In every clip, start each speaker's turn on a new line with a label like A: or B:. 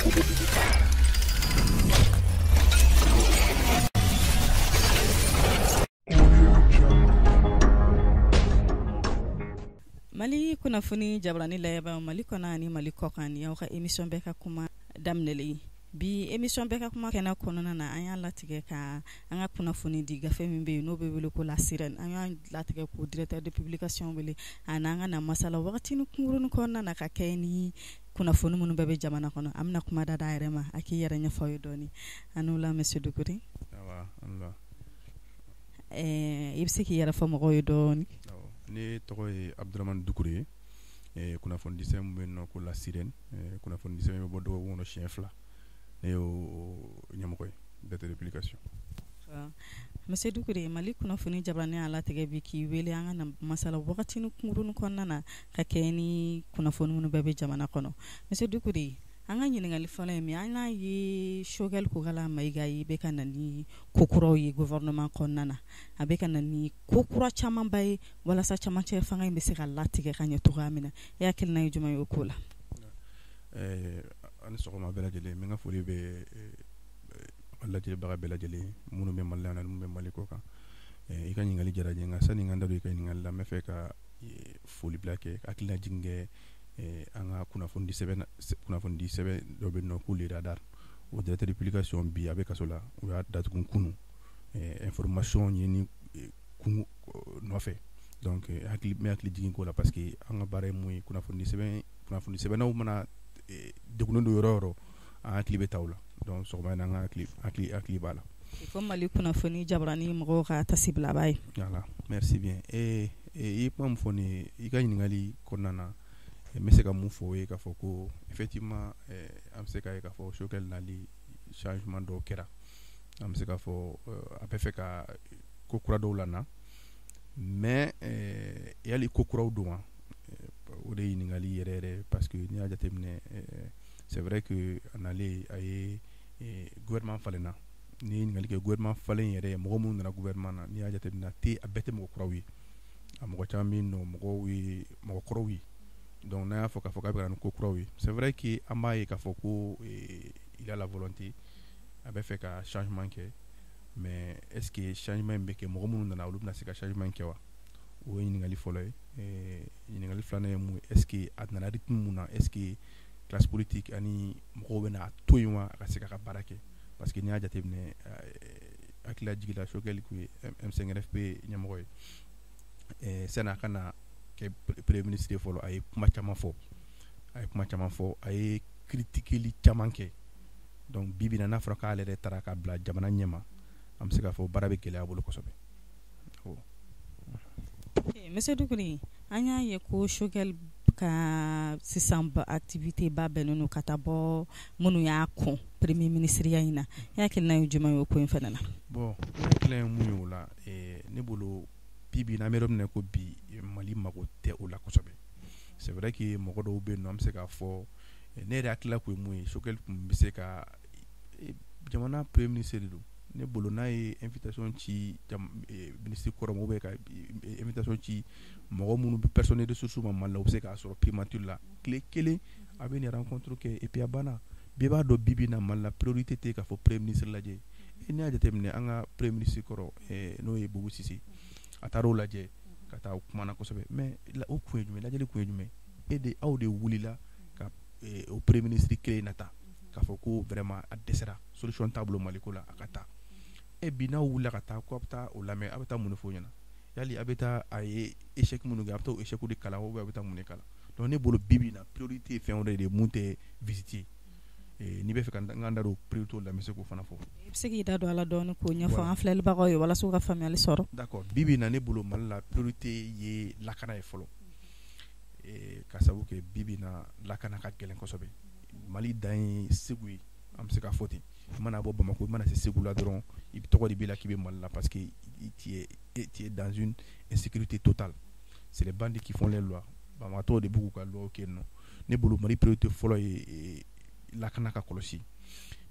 A: Mali kunnafoni jabarani lajɛbaa, Mali kɔnɔ ani Mali kɔ kan, ni y'aw ka émission bɛɛ ka kuma daminɛlen ye. Bi émission bɛɛ ka kuma kɛnɛ kɔnɔna na, an y'a latigɛ ka an ka kunnafoni di gafe min bɛ yen n'o bɛ wele ko La Sirène, an y'a latigɛ k'o directeur de publication wele a n'an ka na masala wagatinin kunkurunnin kɔnɔna na ka kɛ ni kunnafoni minnu bɛɛ bɛ jamana kɔnɔ. An bɛna kuma da a yɛrɛ ma, a k'i yɛrɛ ɲɛfɔ aw ye dɔɔni. A ni wula monsieur Doucouré.
B: Awa, a ni wula.
A: I bɛ se k'i yɛrɛ fɔ mɔgɔw ye dɔɔni?
B: Ne tɔgɔ ye Abdourahamane Doucouré ye, kunnafonidi sɛbɛn min bɛ yen nɔ ko La Sirène, kunnafonidi sɛbɛn bɛ bɔ dɔgɔkun kɔnɔ siɲɛ 2, ne y'o ɲɛmɔgɔ ye, directeur de publication.
A: Monsieur Doucouré, Mali kunnafoni jabarani y'a latigɛ bi k'i wele an ka na masala wagatinin kunkurunnin kɔnɔna na ka kɛ ni kunnafoni minnu bɛɛ bɛ jamana kɔnɔ. Monsieur Doucouré, an ka ɲininkali fɔlɔ ye min, an y'a ye Choguel Kokalla Maïga ye bɛ ka na ni ko kuraw ye gouvernement kɔnɔna na, a bɛ ka na ni ko kura camanba ye walasa camancɛ fanga in bɛ se ka latigɛ ka ɲɛ cogoya min na. E hakilina ye jumɛn ye o ko la?
B: A ni sɔgɔma bɛɛ lajɛlen, n bɛ n ka foli bɛ lajɛbaga bɛɛ lajɛlen minnu bɛ Mali la ani minnu bɛ Mali kɔ kan. I ka ɲininkali diyara n ye, nka sani n ka n da don i ka ɲininkali la, n bɛ fɛ ka foli bila kɛ, hakilina jigin kɛ an ka kunnafonidi sɛbɛn dɔ bɛ yen nɔ ko Le Radar, o directeur de publication bi a bɛ kaso la, u y'a datugu kunun information ɲini kun nɔfɛ. Donc n bɛ hakili jigin k'o la parce que an ka baara ye mun ye, kunnafoni sɛbɛnnaw mana degunnen don yɔrɔ o yɔrɔ, an hakili bɛ taa o la. Donc sɔgɔma in na an ka hakili b'a la.
A: Ko Mali kunnafoni jabarani mɔgɔw ka tasibilaba ye.
B: Voilà, merci bien. I ye kuma min fɔ nin ye, i ka ɲininkali kɔnɔna na, n bɛ se ka mun fɔ o ye k'a fɔ ko effectivement an bɛ se k'a ye k'a fɔ Choguel nali changement dɔw kɛra. An bɛ se k'a fɔ a bɛ fɛ ka ko kura dɔw lana, mais yali ko kuraw don wa? O de ye ɲininkali yɛrɛ yɛrɛ, parce que n'i y'a jateminɛ, c'est vrai que a nalen a ye gouvernement falenna. N'i ye ɲininkali kɛ gouvernement falen yɛrɛ, mɔgɔ minnu nana gouvernement na, n'i y'a jateminɛ a bɛɛ tɛ mɔgɔ kuraw ye. A mɔgɔ caman bɛ yen nɔ, mɔgɔw ye mɔgɔ kɔrɔw ye. Donc n'a y'a fɔ k'a fɔ k'a bɛ ka na ni ko kuraw ye, c'est vrai que an b'a ye k'a fɔ ko il a la volonté, a bɛ fɛ ka changement kɛ, mais est ce que changement in bɛ kɛ, mɔgɔ minnu nana olu bɛna se ka changement in kɛ wa? O ye ɲininkali fɔlɔ ye. Ɲininkali filanan ye mun ye, est ce que a nana rythme mun na, est ce que classe politique ani mɔgɔw bɛna to yen wa a ka se k'a ka baara kɛ? Parce que n'i y'a jateminɛ, hakilila jigin la, Choguel tun ye M5RFP ɲɛmɔgɔ ye. Sani a ka na kɛ premier ministre fɔlɔ, a ye kuma caman fɔ, a ye kuma caman fɔ, a ye critiqueli caman kɛ. Donc bi bi in na, n'a fɔra k'ale yɛrɛ taara ka bila jamana ɲɛma, an bɛ se k'a fɔ baara bɛ gɛlɛya a bolo kosɛbɛ.
A: Monsieur Doucouré, an y'a ye ko Choguel ka sisan activité ba bɛnnen don ka taa bɔ minnu y'a kɔn premier ministre ya in na. E hakilina ye jumɛn ye o ko in fana na?
B: Bon, ne hakilina ye mun ye o la, ne bolo bi bi in na, an bɛ yɔrɔ min na ko bi, Mali mago tɛ o la kosɛbɛ. C'est vrai que mɔgɔ dɔw bɛ yen nɔ, an bɛ se k'a fɔ ne yɛrɛ hakilila kun ye mun ye, Choguel tun bɛ se ka jamana premier ministre de don. Ne bolo n'a ye invitation ci ministre kɔrɔ ma, ou bien ka invitation ci mɔgɔ minnu bɛ personne ressource ma Mali la, u bɛ se k'a sɔrɔ primature la tile kelen, a bɛ nin rencontre kɛ et puis a banna. Bɛɛ b'a dɔn bi bi in na Mali la, priorité tɛ k'a fɔ premier ministre lajɛ. N'i y'a jateminɛ, an ka premier ministre kɔrɔ, n'o ye Boubou Cissé, a taara o lajɛ ka taa o kumana kosɛbɛ, mais o kun ye jumɛn, lajɛli kun ye jumɛn? E de, aw de wulila ka o premier ministre kelen na ta k'a fɔ ko vraiment a dɛsɛra, solution t'a bolo Maliko la, a ka taa. E bi n'aw wulila ka taa ko a bɛ taa o lamɛn, a bɛ taa mun de fɔ o ɲɛna? Yali a bɛ taa a ye échec minnu kɛ, a bɛ taa o échec de kalan ou bien a bɛ taa mun de kalan? Donc ne bolo bi bi in na, priorité ye fɛn wɛrɛ de ye mun tɛ visite ye. N'i bɛ fɛ ka n da don priorité la, n bɛ se k'o fana fɔ.
A: I bɛ se k'i da don a la dɔɔni k'o ɲɛfɔ an filɛlibagaw ye walasa u ka faamuyali sɔrɔ.
B: D'accord, bi bi in na ne bolo Mali la, priorité ye lakana ye fɔlɔ. Ka sababu kɛ bi bi in na lakana ka gɛlɛn kosɛbɛ. Mali dan ye Segu ye, an bɛ se k'a fɔ ten. I mana bɔ Bamakɔ, i mana se Segu la dɔrɔn, i bɛ tɔgɔ de b'i la k'i bɛ Mali la, parce que tu es dans une insécurité totale. C'est les bandits qui font les lois. Banbagatɔw de b'u ka loi kɛ yen nɔ. Ne bolo Mali priorité fɔlɔ ye lakana ka kɔlɔsi.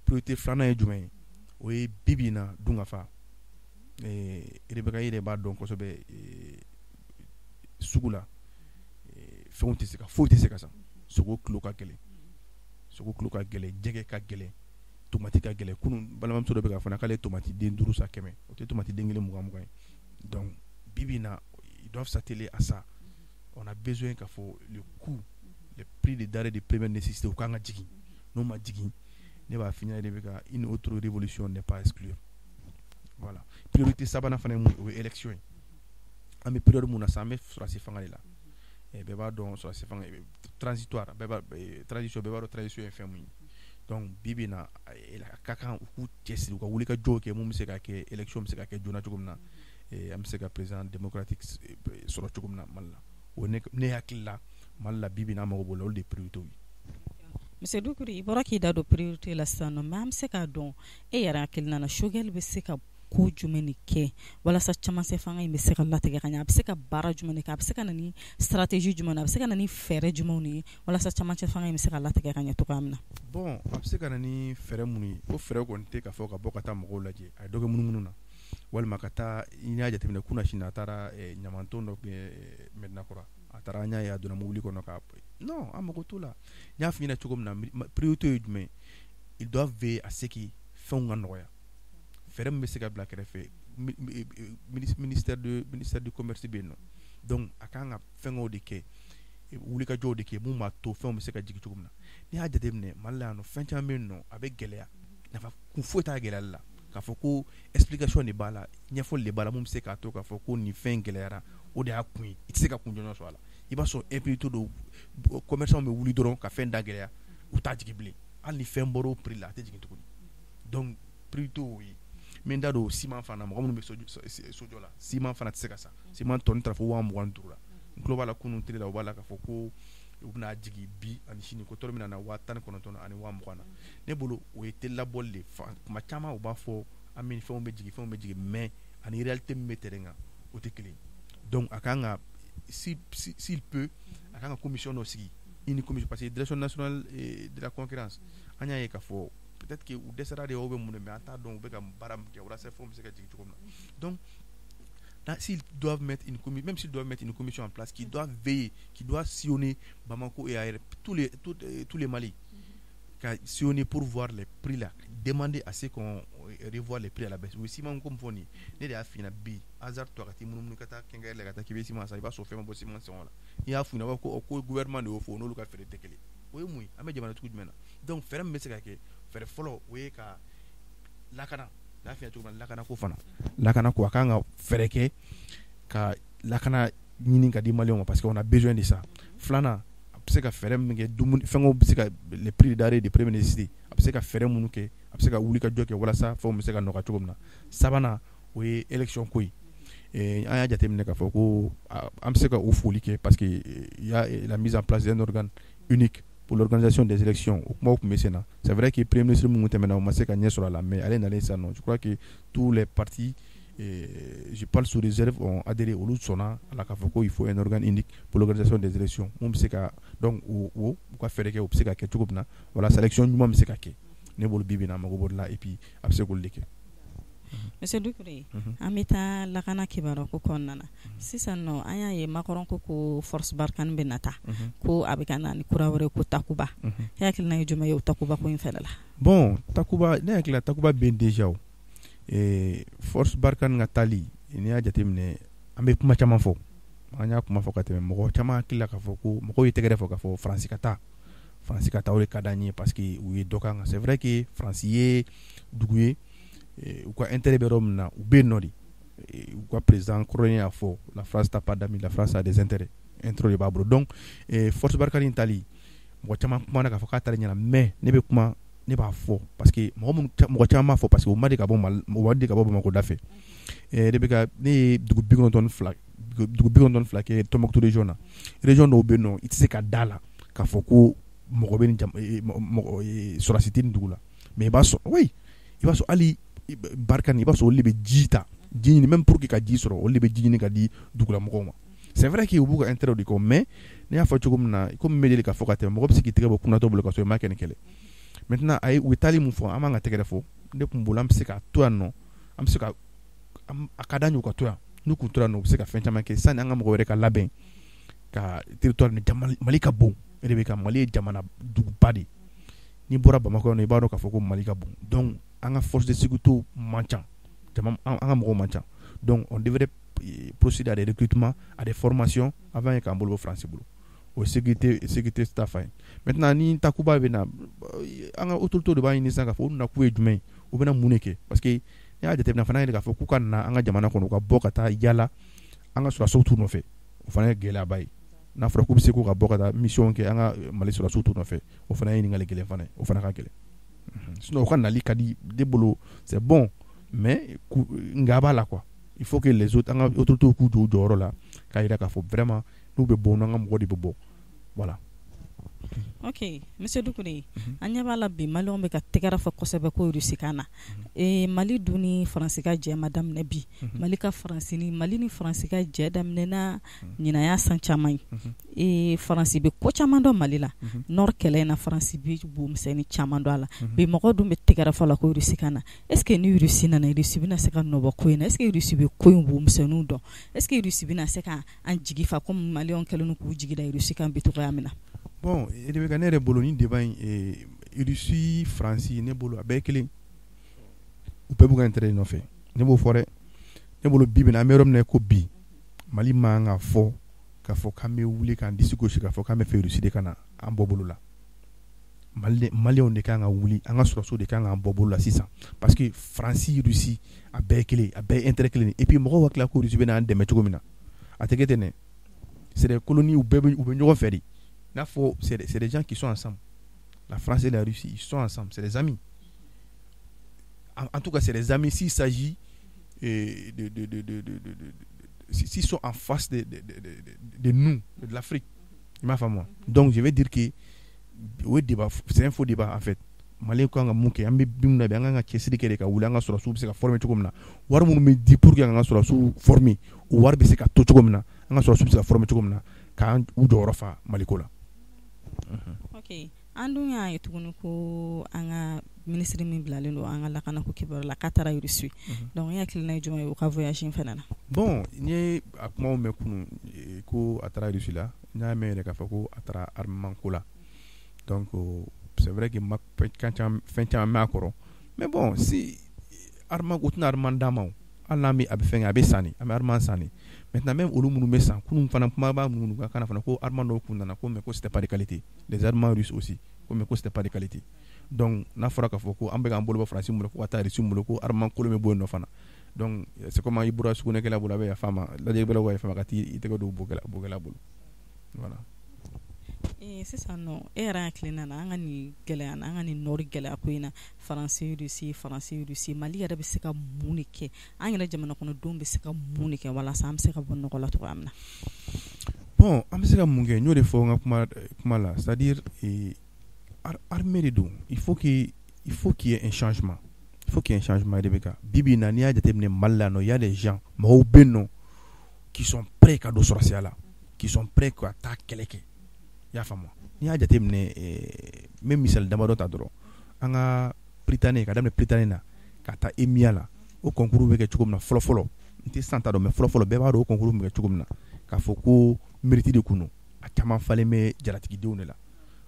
B: Priorité filanan ye jumɛn ye? O ye bi bi in na dunkafa. Rebecca yɛrɛ b'a dɔn kosɛbɛ, sugu la fɛnw tɛ se ka, foyi tɛ se ka san, sogo kilo ka gɛlɛn. Sogo kilo ka gɛlɛn, jɛgɛ ka gɛlɛn, tomati ka gɛlɛn. Kunun balimamuso dɔ bɛ k'a fɔ k'ale ye tomati den 5 san 100, o tɛ tomati den kelen 20 20 ye. Donc bi bi in na, ils doivent s'atteler à ça. On a besoin k'a fɔ le coût, le prix des denrées de première nécessité, u kan ka jigin. N'o ma jigin, ne b'a f'i ɲɛna de bɛ ka une autre révolution n'est pas à exclure. Voilà. Priorité sabanan fana ye mun ye? O ye élection ye. An bɛ période mun na sisan, an bɛ sɔrɔdasi fanga de la. Bɛɛ b'a dɔn sɔrɔdasi fanga transitoire, bɛɛ b'a transition, bɛɛ b'a dɔn transition ye fɛn mun ye. Donc bi bi in na, a ka kan u k'u cɛsiri, u ka wuli ka jɔw kɛ mun bɛ se ka kɛ élection bɛ se ka kɛ joona cogo min na, an bɛ se ka président démocratique sɔrɔ cogo min na Mali la. O ne hakili la, Mali la bi bi in na, an mago b'o la, olu de ye priorité ye.
A: Monsieur Doucouré, i bɔra k'i da don priorité la sisan nɔ, mais an bɛ se k'a dɔn e yɛrɛ hakilina na, Choguel bɛ se ka ko jumɛn de kɛ walasa camancɛ fanga in bɛ se ka latigɛ ka ɲɛ? A bɛ se ka baara jumɛn de kɛ? A bɛ se ka na ni stratégie jumɛn, a bɛ se ka na ni fɛɛrɛ jumɛnw de ye walasa camancɛ fanga in bɛ se ka latigɛ ka ɲɛ cogoya min na?
B: Bon, a bɛ se ka na ni fɛɛrɛ minnu ye, o fɛɛrɛ kɔni tɛ k'a fɔ ka bɔ ka taa mɔgɔw lajɛ, a ye dɔ kɛ munumunu na, walima ka taa. I y'a jateminɛ, kunasini a taara ɲamanton dɔ kɛ Medinakura, a taara, an y'a ye a donna mobili kɔnɔ ka non, an mago t'o la. N y'a f'i ɲɛna cogo min na, priorité ye jumɛn? Ils doivent veiller à ce que fɛnw ka nɔgɔya. Fɛɛrɛ min bɛ se ka bila kɛrɛfɛ, ministère du commerce bɛ yen nɔ. Donc a kan ka fɛngɛw de kɛ, wulikajɔw de kɛ mun b'a to fɛnw bɛ se ka jigin cogo min na. N'i y'a jateminɛ, Mali la yan nɔ, fɛn caman bɛ yen nɔ, a bɛ gɛlɛya, nafa kun foyi t'a gɛlɛyali la. K'a fɔ ko explication de b'a la, ɲɛfɔli de b'a la mun bɛ se k'a to k'a fɔ ko nin fɛn gɛlɛyara, o de y'a kun ye. I tɛ se ka kun jɔnjɔn sɔrɔ a la. I b'a sɔrɔ impunité dɔw, commerçant bɛ wuli dɔrɔn ka fɛn da gɛlɛya, u t'a jigin bilen. Hali ni fɛn bɔra o prix la, a tɛ jigin tuguni. Donc priorité y'o ye. N bɛ n da don ciment fana, mɔgɔ minnu bɛ sojɔ la, ciment fana tɛ se ka san. Ciment tonne taara fo 25 000 la. N tulo b'a la kunun télé la, u b'a la k'a fɔ ko u bɛna jigin bi ani sini, ko tɔrɔ bɛna na 19 000 ani 20 000 na. Ne bolo, o ye telilabɔli de ye. Kuma caman u b'a fɔ an bɛ fɛnw bɛ jigin, fɛnw bɛ jigin, mais ani réalité min bɛ terrain kan, o tɛ kelen. Donc a kan ka, si s'il peut, a kan ka commission dɔ sigi, une commission, parce que direction nationale de la concurrence, an y'a ye k'a fɔ peut-être que u dɛsɛra de, ou bɛ mun de, mais an t'a dɔn u bɛ ka baara min kɛ walasa fɛnw bɛ se ka jigin cogo min na. Donc s'ils doivent mettre une commission, même s'ils doivent mettre une commission en place qui doit veiller, qui doit sillonner Bamako et ailleurs, tous les Mali, ka sillonner pour voir les prix là, demander à ce qu'on revoie les prix à la baisse. O ye ciment ko min fɔ nin ye, ne de y'a f'i ɲɛna bi, hasard to a ka t'i munumunu ka taa quincaillerie la, ka taa k'i bɛ ciment san, i b'a sɔrɔ fɛn ma bɔ ciment sɔngɔ la. N'i y'a f'u ɲɛna, u b'a fɔ ko gouvernement de y'o fɔ, n'olu ka feere tɛ kelen. O ye mun ye? An bɛ jamana sugu jumɛn na? Donc fɛɛrɛ min bɛ se ka kɛ, fɛɛrɛ fɔlɔ, o ye ka lakana. N y'a f'i ɲɛna cogo min na, lakana ko fana, lakana ko, a kan ka fɛɛrɛ kɛ ka lakana ɲini ka di maliyɛnw ma, parce que on a besoin de ça. Filanan, a bɛ se ka fɛɛrɛ min kɛ, dumuni fɛngɛw bɛ se ka les prix de denrées de première nécessité, a bɛ se ka fɛɛrɛ minnu kɛ, a bɛ se ka wuli ka jɔ kɛ walasa fɛnw bɛ se ka nɔgɔya cogo min na. Sabanan, o ye élection ko ye. An y'a jateminɛ k'a fɔ ko an bɛ se ka o foli kɛ, parce que il y a la mise en place d'un organe unique pour l'organisation des élections. O kumaw tun bɛ sen na. C'est vrai que premier ministre minnu tɛmɛna, u ma se ka ɲɛ sɔrɔ a la, mais ale nalen sisan nɔ, je crois que tous les partis, je parle sous réserve, ont adhéré. Olu sɔnna a la k'a fɔ ko il faut un organe unique pour l'organisation des élections mun bɛ se ka, donc o u ka fɛɛrɛ kɛ, o bɛ se ka kɛ cogo min na walasa élection ɲuman bɛ se ka kɛ. Ne bolo, bi bi in na, a mago b'o de la, et puis a bɛ se k'olu de kɛ.
A: Monsieur Doucouré, an bɛ taa lakana kibaruya ko kɔnɔna na sisan nɔ. An y'a ye Macron ko force Barkhane bɛ na taa, ko a bɛ ka na ni kura wɛrɛ ko Takuba. E hakilina ye jumɛn ye o Takuba ko in fɛnɛ la?
B: Bon, Takuba, ne hakili la, Takuba bɛ yen déjà. O force Barkhane ka taali, n'i y'a jateminɛ, an bɛ kuma caman fɔ, an y'a kuma fɔ ka tɛmɛ. Mɔgɔ caman hakili la k'a fɔ ko mɔgɔw ye tɛgɛrɛ fɔ k'a fɔ Faransi ka taa, Faransi ka taa, o de ka d'an ye, parce que u ye dɔ k'an kan. C'est vrai que Faransi ye dugu ye, u ka intérêt bɛ yɔrɔ min na, u bɛ yen nɔ de. U ka président kɔrɔlen y'a fɔ: "La France n'a pas d'amis, la France a des intérêts." Intérêt de b'a bolo. Donc force Barkhane in tali, mɔgɔ caman kumana k'a fɔ k'a taali ɲɛna, mais ne bɛ kuma, ne b'a fɔ parce que mɔgɔ minnu, mɔgɔ caman b'a fɔ parce que u ma deli ka bɔ Mali, u ma deli ka bɔ Bamakɔ da fɛ. Ne bɛ ka ne ye dugu 92, dugu 92 kɛ Tombouctou région na. Région dɔw bɛ yen nɔ, i tɛ se ka da la k'a fɔ ko mɔgɔ bɛ nin mɔgɔ sɔrɔdasi tɛ nin dugu la, mais i b'a sɔrɔ, oui, i b'a sɔrɔ hali Barkhane, i b'a sɔrɔ olu de bɛ ji ta, ji ɲini, même pour que ka ji sɔrɔ, olu de bɛ ji ɲini ka di dugulamɔgɔw ma. C'est vrai que u b'u ka intérêt de kɔ, mais ne y'a fɔ cogo min na, komi n bɛ deli k'a fɔ ka tɛmɛ, mɔgɔ bɛ se k'i tɛgɛ bɔ kunnatɔ bolo ka sɔrɔ i m'a kɛ ni kɛlɛ. Maintenant, a ye u ye taali mun fɔ, an b'an ka tɛgɛrɛ fɔ. Ne kun bolo, an bɛ se ka to yan nɔ, an bɛ se ka, a ka d'an ye u ka to yan. N'u kun tora yan nɔ, u bɛ se ka fɛn caman kɛ sani an ka mɔgɔ wɛrɛ ka labɛn ka territoire ni Mali ka bon. E de bɛ ka Mali ye jamana duguba de. N'i bɔra Bamakɔ yan, i b'a dɔn k'a fɔ ko Mali ka bon. Donc an ka force de sécurité man ca, jama, an ka mɔgɔw man ca. Donc on devrait procéder à des recrutements, à des formations avant k'an bolo bɔ Faransi bolo. O sécurité ta fan ye. Maintenant, ni Takuba bɛ na, an ka autorité de b'a ɲini sisan k'a fɔ u nakun ye jumɛn ye, u bɛna mun de kɛ? Parce que n'i y'a jateminɛ fana yɛrɛ, k'a fɔ k'u ka na an ka jamana kɔnɔ, u ka bɔ ka taa yala, an ka sɔrɔdasiw t'u nɔfɛ, o fana ye gɛlɛyaba ye. N'a fɔra k'u bɛ se k'u ka bɔ ka taa mission kɛ, an ka Mali sɔrɔdasiw t'u nɔfɛ, o fana ye ɲininkali gɛlɛn fana ye, o fana ka gɛlɛn. Sinon u ka nali ka di ne bolo, c'est bon, mais nka b'a la quoi. Il faut que les autres, an ka autorités k'u jɔ u jɔyɔrɔ la k'a jira k'a fɔ vraiment n'u bɛ bɔ, n'an ka mɔgɔ de bɛ bɔ, voilà.
A: Ok, monsieur Doucouré, an ɲɛ b'a la bi, maliyɛnw bɛ ka tɛgɛrɛ fɔ kosɛbɛ ko Russie ka na. Mali dun ni Faransi ka jɛ ma daminɛ bi. Mali ka Faransi ni Mali ni Faransi ka jɛ daminɛna ɲinan y'a san caman ye. Faransi bɛ ko caman dɔn Mali la. Nord kɛlɛ in na, Faransi bɛ bomisɛnnin caman dɔn a la. Bi mɔgɔw dun bɛ tɛgɛrɛ fɔ la ko Russie ka na. Est ce que ni Russie nana, Russie bɛna se ka nɔbɔ ko in na? Est ce que Russie bɛ ko in bomisɛnninw dɔn? Est ce que Russie bɛna se ka an jigi fa komi maliyɛnw kɛlen don k'u jigi da Russie kan bi cogoya min na?
B: Bon, Rebecca, ne yɛrɛ bolo, ni débat in, Russie, Faransi, ne bolo a bɛɛ ye kelen, u bɛɛ b'u ka intérêt nɔfɛ. Ne b'o fɔ dɛ. Ne bolo, bi bi in na, an bɛ yɔrɔ min na ko bi, Mali man kan ka fɔ k'a fɔ k'an bɛ wuli k'an disi gosi k'a fɔ k'an bɛ fɛ Russie de ka na an bɔ bolo la. Maliyɛnw de kan ka wuli, an ka sɔrɔdasiw de kan k'an bɔ bolo la sisan, parce que Faransi, Russie, a bɛɛ ye kelen, a bɛɛ ye intérêt kelen. Et puis mɔgɔw hakili la ko Russie bɛ n'an dɛmɛ cogo min na, a tɛ kɛ ten dɛ. C'est des colonies, u bɛɛ bɛ, u bɛ ɲɔgɔn fɛ de. N'a fɔ c'est des gens qui sont ensemble. La France et la Russie, ils sont ensemble, c'est des amis. En tout cas, c'est des amis s'il s'agit de s'ils sont en face de nous, de l'Afrique. I m'a faamu? Donc je vais dire que o débat, c'est un faux débat en fait. Mali kan ka mun kɛ? An bɛ min na bi, an kan ka cɛsiri kɛ de ka wuli, an ka sɔrɔdasiw bɛ se ka former cogo min na. Wari minnu bɛ di pour que an ka sɔrɔdasiw former, o wari bɛ se ka to cogo min na, an ka sɔrɔdasiw bɛ se ka former cogo min na, k'an u jɔyɔrɔ fa Maliko la.
A: Ok, an dun y'a ye tuguni ko an ka minisiri min bilalen don an ka lakanako kibaru la, k'a taara Russie. Donc e hakilina ye jumɛn ye o ka voyage in fana na?
B: Bon, n ye a kumaw mɛn kunun ko a taara Russie la. N y'a mɛn yɛrɛ k'a fɔ ko a taara armement ko la. Donc c'est vrai que ma fɛn caman mɛn a kɔrɔ, mais bon, si armement, u tɛna armement d'a ma o. Hali n'an bɛ a bɛ fɛn kɛ, a bɛ san de, an bɛ armement san de. Maintenant, même olu minnu bɛ san kunun fana, kuma b'a minnu ka kan fana ko armement dɔw kun nana ko, mais ko c'était pas de qualité, les armements russes aussi, ko mais ko c'était pas de qualité. Donc n'a fɔra k'a fɔ ko an bɛ k'an bolo bɔ Faransi bolo ko ka taa Russie bolo, ko armement kolon bɛ bɔ yen nɔ fana. Donc c'est comme i bɔra sugunɛkɛla bolo, a bɛ yafa ma, lajɛlikɛlaw ka yafa ma, ka t'i tɛgɛ don bokɛla bolo, voilà.
A: Sisan nɔ, e yɛrɛ hakilina na, an ka nin gɛlɛya na, an ka nin nord gɛlɛya ko in na, Faransi, Russie, Faransi, Russie, Mali yɛrɛ bɛ se ka mun de kɛ? An yɛrɛ jamana kɔnɔdenw bɛ se ka mun de kɛ walasa an bɛ se ka bɔ nɔgɔ la cogoya min na?
B: Bon, an bɛ se ka mun kɛ? N y'o de fɔ n ka kuma la, c'est à dire armée de don. Il faut qu'il y ait un changement, il faut qu'il y ait un changement de bɛ kan. Bi bi in na, n'i y'a jateminɛ Mali la nɔ, il y a des gens, mɔgɔw bɛ yen nɔ qui sont prêts ka don sɔrɔdasiya la, qui sont prêts ka taa kɛlɛ kɛ. I y'a faamu? N'i y'a jateminɛ, n bɛ misali damadɔ ta dɔrɔn. An ka Prytanée, ka daminɛ Prytanée na ka taa EMIA la, o concours bɛ kɛ cogo min na fɔlɔ fɔlɔ, n tɛ san ta dɔn, mais fɔlɔ fɔlɔ, bɛɛ b'a dɔn o concours bɛ kɛ cogo min na, k'a fɔ ko mérite de kun don. A caman falen bɛ jalatigidenw de la.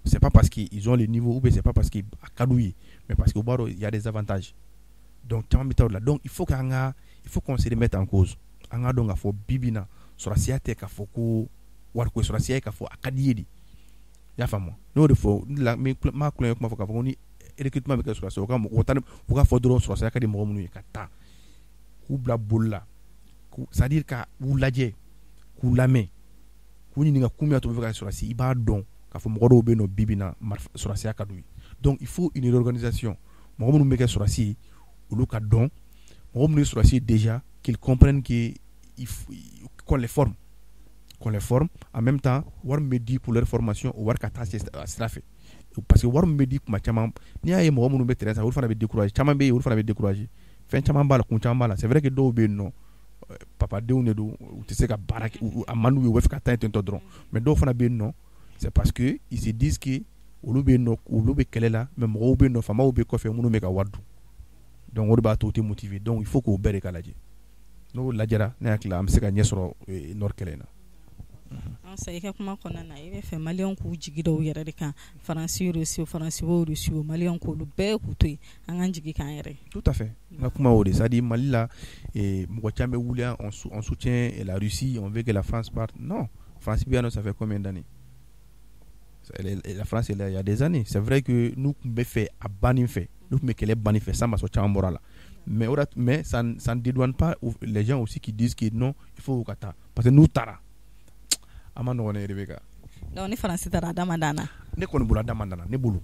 B: C'est pas parce qu'ils ont le niveau ou bien c'est pas parce que a ka d'u ye, mais parce que u b'a dɔn il y a des avantages. Donc caman bɛ taa o de la. Donc il faut qu'on se remette en cause. An ka dɔn k'a fɔ bi bi in na, sɔrɔdasiya tɛ k'a fɔ ko wariko ye, sɔrɔdasiya ye k'a fɔ a ka di i ye de. I y'a faamu? N y'o de fɔ n la, n m'a kulonkɛ kuma fɔ k'a fɔ ko ni recrutement bɛ kɛ sɔrɔdasiya, u ka mɔgɔ tan, u k'a fɔ dɔrɔn sɔrɔdasiya ka di mɔgɔ minnu ye ka taa k'u bila boli la, c'est à dire ka u lajɛ, k'u lamɛn, k'u ɲininka kun min y'a to u bɛ fɛ ka sɔrɔdasi. I b'a dɔn k'a fɔ mɔgɔ dɔw bɛ yen nɔ, bi bi in na, sɔrɔdasiya ka d'u ye. Donc il faut une réorganisation. Mɔgɔ minnu bɛ kɛ sɔrɔdasi ye, olu ka dɔn. Mɔgɔ minnu ye sɔrɔdasi ye déjà, qu'ils comprennent que il faut qu'on les forme. En même temps, wari min bɛ di pour leur formation, o wari ka taa sira fɛ, parce que wari min bɛ di kuma caman, n'i y'a ye mɔgɔ minnu bɛ terrain san, olu fana bɛ décourager. Caman bɛ yen, olu fana bɛ décourager. Fɛn caman b'a la, kun caman b'a la. C'est vrai que dɔw bɛ yen nɔ, papadenw de don, u tɛ se ka baara kɛ, a man d'u ye, u bɛ fɛ ka taa yen ten tɔ dɔrɔn. Mais dɔw fana bɛ yen nɔ, c'est parce que ils se disent que olu bɛ yen nɔ, olu bɛ kɛlɛ la, mais mɔgɔw bɛ yen nɔ, faamaw bɛ kɔfɛ minnu bɛ ka wari dun. Donc o de b'a to u tɛ motiver. Donc il faut k'o bɛɛ de ka lajɛ. N'o lajɛra, ne hakili la, an bɛ se ka ɲɛ sɔrɔ nord kɛlɛ in na.
A: Sa i ka kuma kɔnɔna na, i bɛ fɛ maliyɛnw k'u jigi da u yɛrɛ de kan. Faransi, Russie, Faransi o, Russie o, maliyɛnw k'olu bɛɛ k'u to yen, an k'an jigi k'an yɛrɛ ye.
B: Tout à fait, n ka kuma o de, c'est à dire Mali la, mɔgɔ caman bɛ wuli, on soutient la Russie, on veut que la France parte. Non, France bɛ yan nɔ, ça fait combien d'années? La France est là il y a des années. C'est vrai que nous tun bɛ fɛ a banni fɛ, n'u tun bɛ kɛlɛ banni fɛ, san ma sɔn caman bɔra la, mais o mais ça ne dédouane pas les gens aussi qui disent que non, il faut ka taa, parce que n'u taara, a ma nɔgɔn ne Rebecca.
A: Donc ni Faransi taara, a da ma dan na.
B: Ne kɔni bolo, a da ma dan na. Ne bolo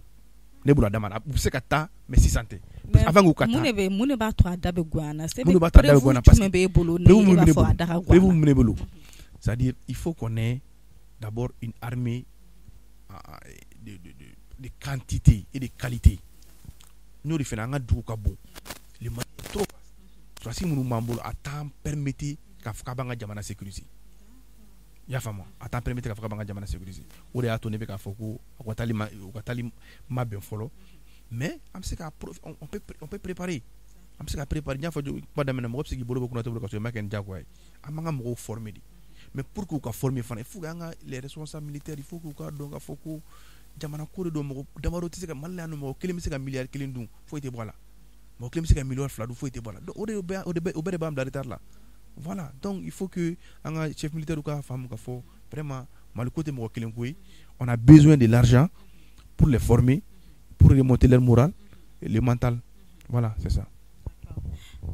B: a da ma, u bɛ se ka taa, mais sisan tɛ. Avant k'u ka taa,
A: mun de b'a to a da bɛ goya na?
B: Mun de b'a to a da bɛ goya na?
A: Parce que b'e bolo ni b'a fɔ a da ka goya?
B: Preuve min bɛ ne bolo, c'est-à-dire il faut qu'on ait d'abord une armée de quantité et de qualité. N'o de fana, an ka dugu ka bon, le Mali est trop vaste. Sɔrɔdasi minnu b'an bolo, a t'an permettre k'a fɔ k'a b'an ka jamana sécuriser. I y'a faamu? A t'an permettre k'a fɔ k'a b'an ka jamana sécuriser. O de y'a to ne bɛ k'a fɔ ko u ka taali ma bɛn fɔlɔ, mais an bɛ se ka on peut préparer, an bɛ se ka préparer. N y'a fɔ kuma daminɛ, mɔgɔ bɛ se k'i bolo bɔ kunna cogo ka sɔrɔ i ma kɛ ni diyagoya ye. An b'an ka mɔgɔw former de, mais pour que u ka former fana, il faut que an ka les responsables militaires, il faut k'u k'a dɔn k'a fɔ ko jamana ko de don. Mɔgɔ damadɔ tɛ se ka Mali la yan nɔ, mɔgɔ kelen bɛ se ka miliyari 1 dun, foyi tɛ bɔ a la. Mɔgɔ kelen bɛ se ka miliyɔn 2 dun, foyi tɛ bɔ a la. Donc o de bɛ o de bɛ o bɛɛ de b'an bila retard la. Voilà, donc il faut que an ka chef militaire k'a faamu k'a fɔ vraiment Mali ko tɛ mɔgɔ kelen ko ye. On a besoin de l'argent pour les former, pour remonter leur moral et le mental. Voilà, c'est ça.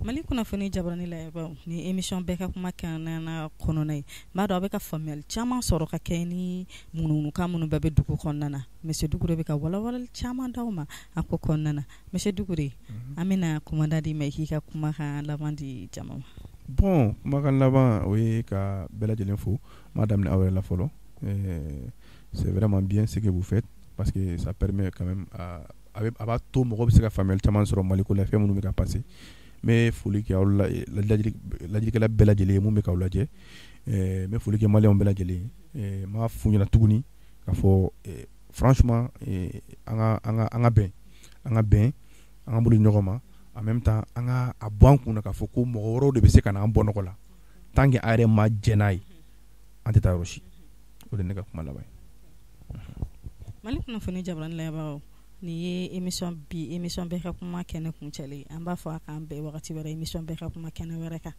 A: Mali kunnafoni jabarani layɛbaaw, ni émission bɛɛ ka kuma kɛnɛna kɔnɔna ye, n b'a dɔn a bɛ ka faamuyali caman sɔrɔ ka kɛ ni ŋunuŋunukan minnu bɛɛ bɛ dugu kɔnɔna na. Monsieur Dukure bɛ ka walawalali caman d'aw ma a ko kɔnɔna na. Monsieur Dukure, an bɛna kumada di ma, i k'i ka kumakan laban di jama ma.
B: Bon, kumakan laban, o ye ka bɛɛ lajɛlen fo. N b'a daminɛ aw yɛrɛ la fɔlɔ. C'est vraiment bien ce que vous faites, parce que ça permet quand même a b'a to mɔgɔ bɛ se ka faamuyali caman sɔrɔ Mali ko la, fɛn minnu bɛ ka passer. N bɛ foli kɛ aw lajɛlikɛla bɛɛ lajɛlen ye mun bɛ k'aw lajɛ. N bɛ foli kɛ maliyɛnw bɛɛ lajɛlen ye. N b'a f'u ɲɛna tuguni k'a fɔ franchement, an ka bɛn, an ka bɛn, an ka bolo di ɲɔgɔn ma. En même temps, an ka a bɔ an kunna k'a fɔ ko mɔgɔ wɛrɛw de bɛ se ka na an bɔ nɔgɔ la. Tant que an yɛrɛ ma jɛn n'a ye, an tɛ taa yɔrɔ si. O de ye ne ka kuma laban ye.
A: Mali kunnafoni jabarani layɛbagaw, nin ye émission bi, émission bɛɛ ka kuma kɛnɛ kuncɛlen. An b'a fɔ a k'an bɛn wagati wɛrɛ, émission bɛɛ ka kuma kɛnɛ wɛrɛ kan.